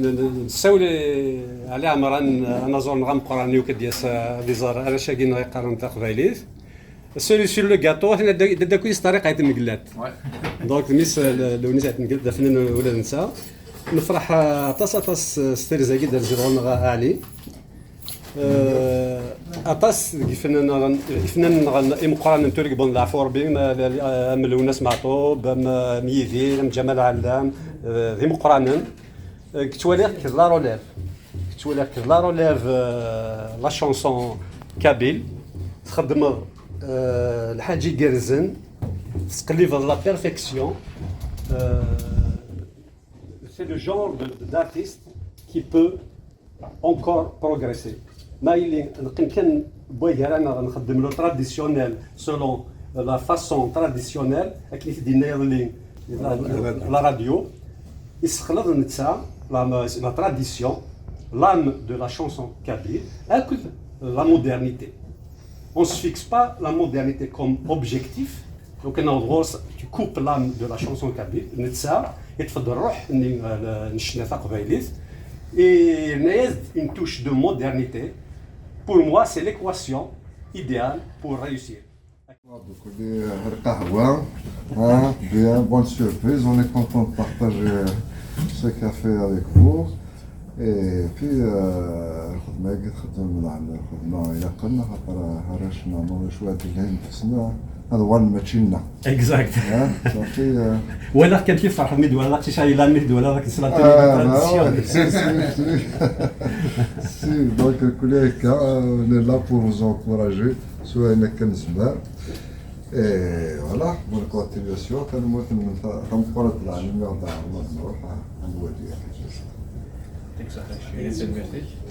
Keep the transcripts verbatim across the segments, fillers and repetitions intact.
Nessawel i Ɛli Ɛemran, anaẓur-nneɣ ameqqran, i ukk ad d-yas ad iẓer arrac-agi-nneɣ yeqqaren taqbaylit. Cerise sur le gâteau, aten-a d, d, d akud-is Ṭariq Ɛid Mgellat. Donc, mmi-s, Lewnis Ɛid Mgellat, d afnan ula d netta. Nefreḥ aṭas, aṭas s tirza-agi d-rziḍ ɣur-neɣ Ɛli. Aṭas deg yifennanen, yifennanen imeqqranen n Turekba n Leɛfu Rebbi, am, am Lewnis Meɛtub, am, am Yidir, am Ǧamal Ɛellam, d imeqqranen. Ttwaliɣ-k d la relève. Ttwaliɣ-k d la relève, la chanson kabyle. Txeddmeḍ lḥaǧa igerrzen, tettqellibeḍ la perfection. C'est le genre de, d'artiste qui peut encore progresser. Ma yili neqqim kan wway gar-aneɣ, nxeddem le traditionnel selon la façon traditionnelle, akken i t-id-yenna iḍelli la, la radio, yessexleḍ netta la, la tradition, l'âme de la chanson kabyle, akked la modernité. On ne se fixe pas la modernité comme objectif. Donc, tu coupes l'âme de la chanson kabyle, netta yeṭṭef-d ṛṛuḥ n, n ccna taqbaylit, et une touche de modernité. Pour moi, c'est l'équation idéale pour réussir. Donc, les, euh, القهوة, hein, bien, bonne surprise. On est content de partager, euh, ce café avec vous. Et puis, euh, الخدمة كي تخدم من عندنا الخدمة إلا قلنا خاطر راش نعملوا شوية ديال الهند في السنة. هذا هو الماتشينا. Exact. Hein, صافي، آه. Walaɣ kan kif فرحان mi d-walaɣ aqcic-a yellan, mi d-walaɣ dak nesla télé traditionnelle. Si, si, si. Si, donc, الكل هكا، آه، on est là pour vous encourager. سواء كان زمان. Et voilà, bonne continuation. Tanemmirt n ta-, tameqqrant n lɛali mi ɣ-d-tɛerḍeḍ ad nruḥ, ad, ad nwali.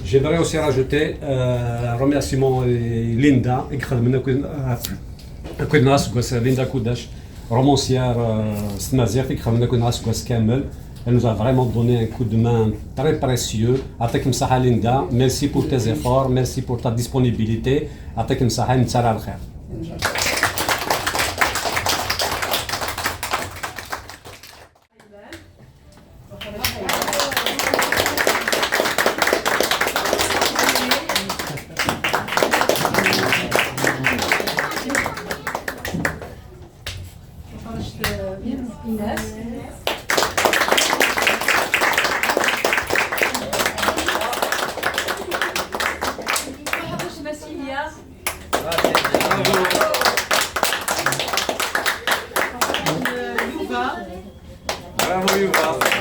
J'aimerais aussi rajouter, euh, un remerciement i Linda, i ixedmen akked, euh, akked-neɣ aseggas, Linda Kudac, romancière, euh, s tmaziɣt, i ixedmen akked-neɣ aseggas kamel. Elle nous a vraiment donné un coup de main très précieux. Aṭik msaḥa Linda, merci pour tes efforts, merci pour ta disponibilité. Aṭik msaḥa, nettarra lxir. Bravo Yuba.